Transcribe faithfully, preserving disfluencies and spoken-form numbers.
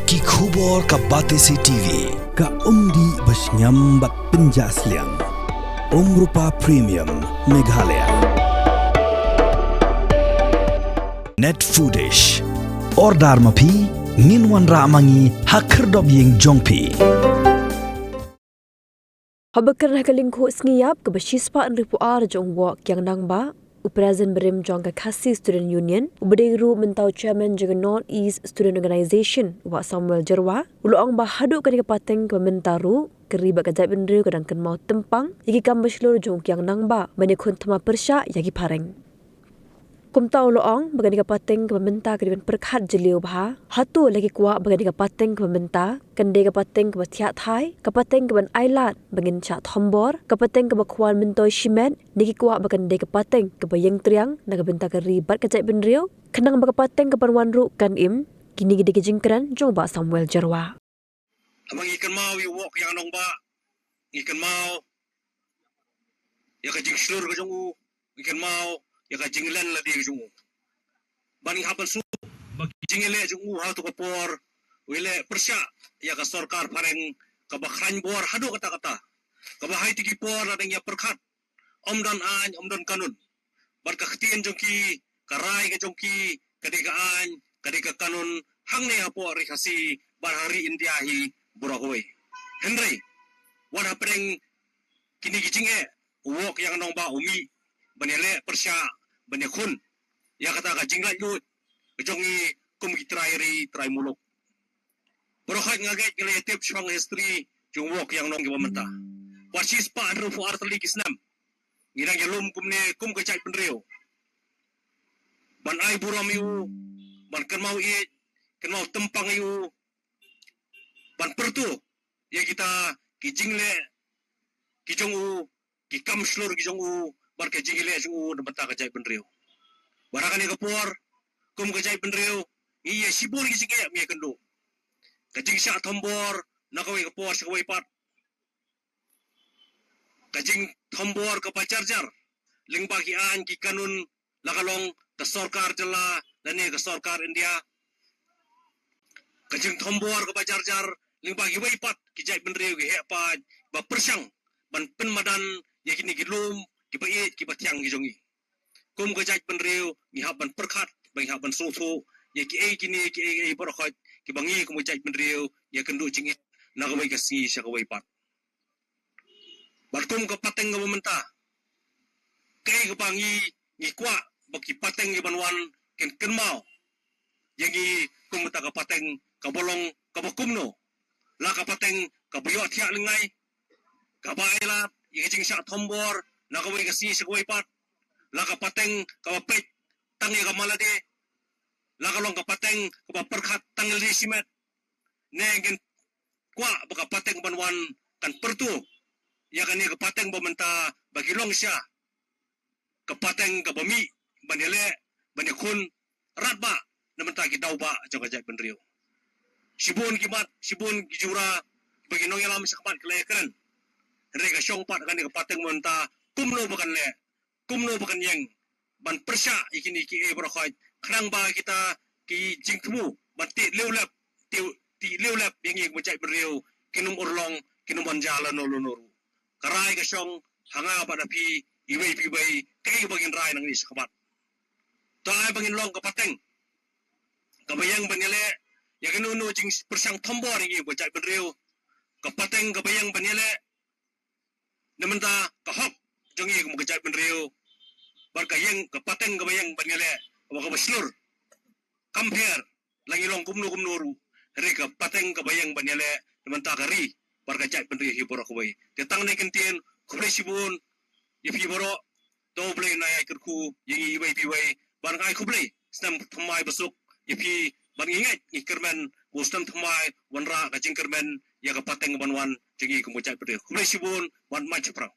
Ki khubor ka Batesi T V. Ka umdih ba shngiam bad pynjah sliang. Umrupa Premium Meghalaya. Net Foodish. Order ma phi, ngin wanrah ma ngi ha khyrdop ïing jong phi. Haba kren ha ka lyngkhuh sngi ïap kaba shispah hynriewphew ar jong u Wok Kiang Nangbah, u President barim jong ka Khasi Student Union, uba dei ruh mynta u Chairman jong ka North East Student Organisation, u Bah Samuel Jyrwa, u la ong ba haduh kane ka pateng kaba mynta ruh, ka ri bad ka jaitbynriew ka dang kynmaw tympang ïa ki kam ba shlur jong u Kiang Nangbah ban ïakhun thma pyrshah ïa ki phareng. Kumta u la ong ba kane ka pateng kaba mynta ka dei ban pyrkhat jylliew bha. Hato la ki kwah ba kane ka pateng kaba mynta kan dei ka pateng kaba thiah thai, ka pateng kaban ailad ba ngin shah thombor, ka pateng kaba khwan myntoi shimet, ne ki kwah ba kan dei ka pateng kaba ïeng triang na ka bynta ka ri bad ka jaitbynriew, khnang ba ka pateng kaban wan ruh kan im? Kine ki dei ki jingkren jong u Bah Samuel Jyrwa. Haba ngi kynmaw ïa u Wok Kiang Nangbah, ngi kynmaw ïa ka jingshlur ka jong u, ngi kynmaw ïa ka jinglen lade ka jong u. Ban ngi hap ban sngewthuh ba ki jingïaleh jong u ha tu ka por, u ïaleh pyrshah ïa ka sorkar phareng kaba khlaiñ bor haduh katta katta, kaba ha kiti ki por la dang ïa pyrkhat, ym don aiñ, ym don kanun. Bad ka ktien jong ki, ka rai ka jong ki, ka dei ka aiñ, ka dei ka kanun, hangne hapoh Ri Khasi bad ha ri India hi baroh kawei. Hynrei wat hapdeng kine ki jingeh, u Wok Kiang Nangbah u mih ban ïaleh pyrshah, ban ïakhun ïa kata ka jinglaitluid ka jong ngi kum ki trai ri trai muluk. Baroh khoit nga ngeit ngi la ïa tip shaphang history jong u Wok Kiang Nangbah kiba mynta. Wat shispah hynriewphew ar tylli ki snem ngi dang ïalum kumne kum ka jaitbynriew, ban ai burom ïa u, ban kynmaw ïeit, kynmaw tympang ïa u, ban pyrto ïa kita ki jingleh ki jong u, ki kam shlur ki jong u, bad ka jingïaleh jong u na bynta ka jaitbynriew. Bad ha kane ka por, kum ka jaitbynriew, ngi ïa shibun ki jingeh ngi ïa kynduh. Ka jingshah thombor na kawei ka por sha kawei pat, ka jingthombor kaba jar jar lyngba ki aiñ ki kanun, la ka long ka sorkar jylla lane ka sorkar India. Ka jingthombor kaba jar jar lyngba kiwei pat ki jaitbynriew ki heh paid ba pyrshang ban pynmadan ïa kine ki lum kiba ïeit kiba thiang ki jong ngi. Kum ka jaitbynriew ngi hap ban pyrkhat, ba ngi hap ban sngewthuh ïa kiei kine kiei kiei baroh khoit kiba ngi kum ka jaitbynriew ngi ïa kynduh jingeh na kawei ka sngi sha kawei pat. Bad kum ka pateng kaba mynta, kaei kaba ngi, ngi kwah ba ki pateng kiban wan kin kynmaw ïa ngi kum kata ka pateng kaba long kaba kumno? La ka pateng kaba ïoh thiah lyngngai, kaba ailad ïa ka jingshah thombor na kawei ka sngi sha kawei pat? La ka pateng kaba peit tang ïa ka mala de? La ka long ka pateng kaba pyrkhat tang ïa lade shimet? Ne ngin kwah ba ka pateng ban wan kan pyrto ïa kane ka pateng ba mynta ba ki long sha ka pateng kaba mih ban ïaleh, ban ïakhun radbah na bynta ki daw bah jong ka jaitbynriew? Shibun ki mat, shibun ki jura ba ki nongïalam shakhmat ki la ïakren. Hynrei ka shong pat kane ka pateng ba mynta kumno ba kan leh, kumno ba kan ïeng ban pyrshah ïa kine kiei baroh khoit, khnang ba kita ki jingthmu ban tih liewlep, tih, tih liewlep ïa ngi kum ka jaitbynriew kin ym urlong, kin ym ban jia lano lano ruh. Ka rai ka shong ha nga bad ha phi iwei pa iwei, kaei ba ngin rai nangne shakhmat. To ai ba ngin long ka pateng kaba ïeng ban ïaleh ïa kano kano jingpyrshang thombor ïa ngi kum ka jaitbynriew. Ka pateng kaba ïeng ban ïaleh na bynta ka hok jong ngi kum ka jaitbynriew. Bad ka ïeng, ka pateng kaba ïeng ban ïaleh kaba, kaba shlur. Kam pher la ngi long kumno kumno ruh, hynrei ka pateng kaba ïeng ban ïaleh na bynta ka ri bad ka jaitbynriew hi baroh kawei. Te tang ne kyntien, khublei shibun ïa phi baroh. To U Blei un ai kyrkhu ïa ngi iwei pa iwei. Bad nga ai khublei snem thymmai basuk ïa phi, bad ngi ngeit ngi kyrmen ba u snem thymmai wanrah ka jingkyrmen ïa ka pateng ban wan jong ngi kum ka jaitbynriew. Khublei shibun, wan mai shaphrang.